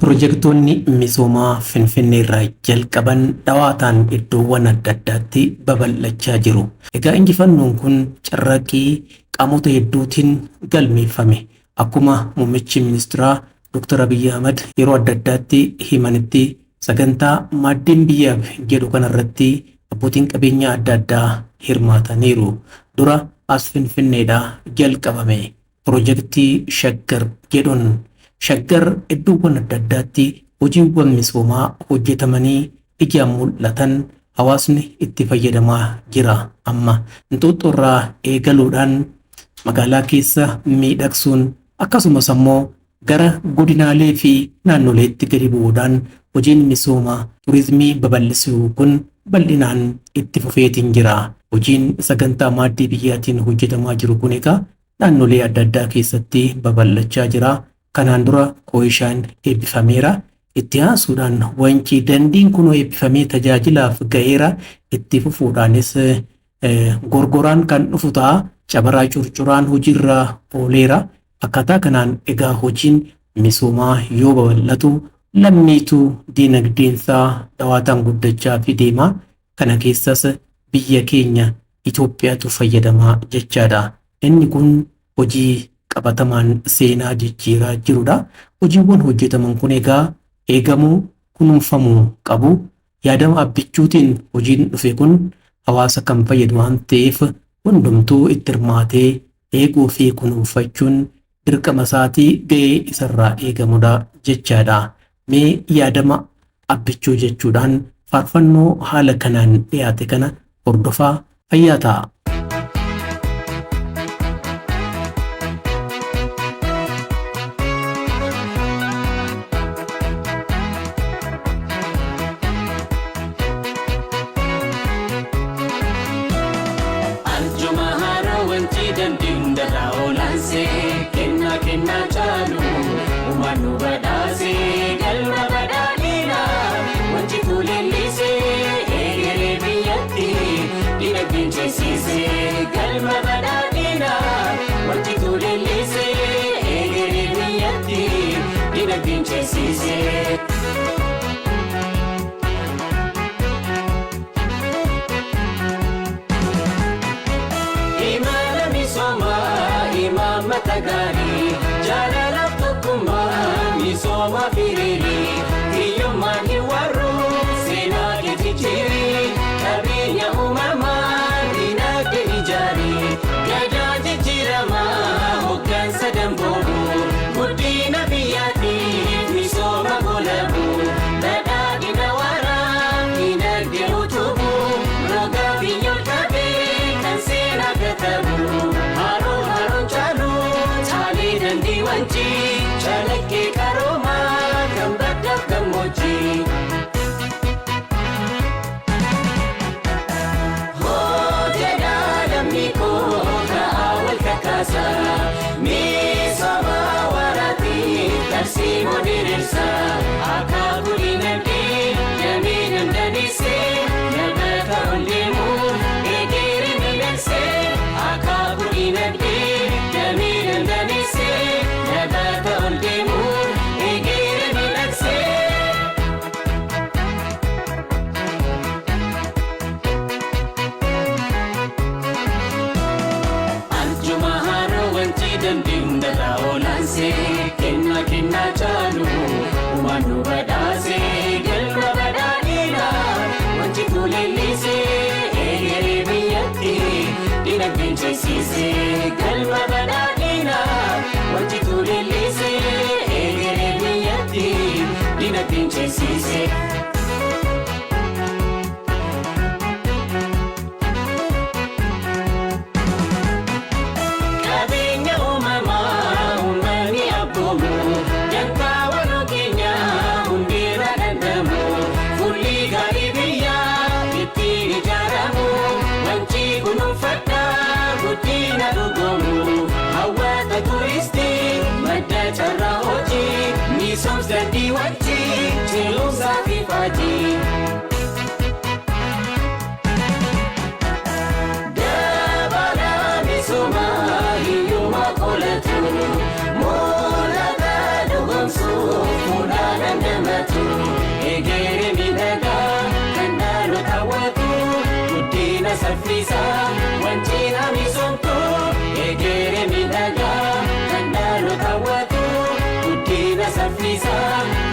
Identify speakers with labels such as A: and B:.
A: Pirojektoonni misoomaa Finfinnee irraa jalqaban dhawaataan iddoowwan adda addaatti babal'achaa jiru. Egaa injifannoon kun carraaqqii qaamota hedduutiin galmeeffame. Akkuma muummichi ministeeraa Dr. Abiyyi Ahmad yeroo adda addaatti himanitti sagantaa maaddiin biyyaaf jedhu kanarratti abbootiin qabeenyaa adda addaa hirmaataniiru. Dura as Finfinneedhaa jalqabame. Pirojektii Shaggar jedhuun Shaggar iddoowwan adda addaatti hojiiwwan misoomaa hojjetamanii ijaan mul'atan hawaasni itti fayyadamaa jira. Amma Inxooxxoo irraa eegaluudhaan magaalaa keessa miidhagsuun akkasumas ammoo gara godinaalee fi naannoleetti gadi bu'uudhaan hojiin misooma turizimii babal'isuu kun bal'inaan itti fufeetiin jira. Hojiin sagantaa maaddii biyyaatiin hojjetamaa jiru kun egaa naannolee adda addaa keessatti babal'achaa jira. Kanaan dura Kooyishaan eebbifameera. Itti aansuudhaan Wancii dandiin kun eebbifamee tajaajilaaf ga'eera. Itti fufuudhaanis Gorgoraan kan dhufu ta'a. Cabaraa Curcuraan hojiirra ooleera. Akkaataa kanaan egaa hojiin misoomaa yoo babal'atu lammiitu diinagdeensaa dhawaataan guddachaa fi deema. Kana keessas biyya keenya Itoophiyaatu fayyadamaa jechaadha. Inni kun hojii qabatamaan seenaa jijjiiraa jirudha. Hojiiwwan hojjetaman kun egaa eegamuu, kunuunfamuu qabu. Yaadama Abbichuutiin hojiin dhufe kun hawaasa kan fayyadu waan ta'eef hundumtuu itti hirmaatee eeguu fi kunuunfachuun dirqama isaatii ga'ee isarraa eegamudha jechaadha. Mee yaadama Abbichuu jechuudhaan faarfannoo haala kanaan dhiyaate kana hordofaa fayyaa ta'a.
B: Arjuma haroo wanti dandii hundarraa olaansee kennaa kennaa caalu uumaan nu badhaase galma badhaadhina wanti fuulellisee egeree biyyatti dinagdeen ceesise galma badhaadhina wanti fuulellisee egeree biyyatti dinagdeen ceesise. Imala misoomaa imaammata gaarii jaalalaaf tokkummaa misooma firiirii hiyyummaan hin warru seenaa jijjiirii qabeenya uumamaa dinagdee ijaarii gadaa jijjiiramaa hoggansa damboobu guddina biyyaatiif misooma golabu badhaadhina waaraa dinagdee utubu roga biyyoon qabee kan seenaa katabu haroo haroon caalu caalee dandii wancii calaqqee qaroomaa kan baddaaf gammoojjii. Hojjedhaa lammii koo ka'aa wal kakaasa misooma waraatiin tarsiimoo diriirsa akaakuu dinagdee damee dandaneessee nabata ol deemuu egeree miidhagsee akaakuu dinagdee damee dandaneessee nabata ol deemuu egeree miidhagsee. Arjuma haroo wanti dandii hundarraa olaansee kennaa kennaa caalu uumaan nu badhaase galma badhaadhina wanti fuulellisee egeree biyyatti dinagdeen ceesise galma badhaadhina wanti fuulellisee egeree biyyatti dinagdeen ceesise. Qabeenya uumamaa uummanni abboomu dantaa waloo keenyaa hundeerra danda'amu fuulli gaarii biyyaa ittiin ijaaramu wancii kunuunfadhaa guddina dhugoomu hawwata turistii madda carraa hojii misoomsa dandii wancii ce'umsaa fi faajii. Dabala misoomaa hiyyummaa qolatu mul'ata dhugoomsuuf fuula saffisaa, wanciin misoomtu egeree miidhagaa kan dhaloota hawwatu guddina saffisaa.